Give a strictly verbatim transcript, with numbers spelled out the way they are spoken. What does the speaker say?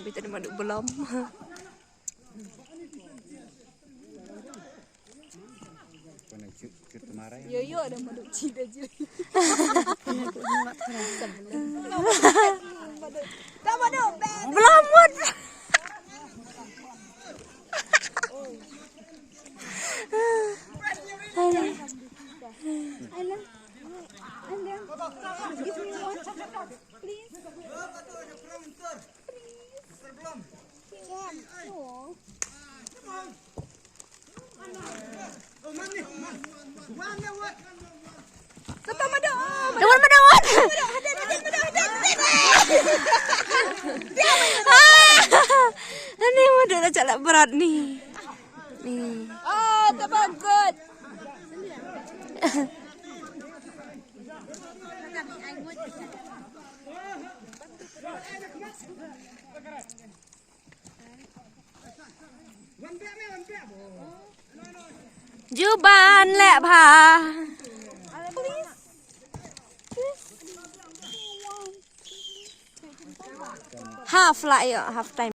Bita da madu belum. Yo, yo, ada madu cida cida. Belum mut. Dewan madu. Ani madu dah chalak berat ni. Ni. Oh, tebak good. Juban leh bha. Half lah yo, half time.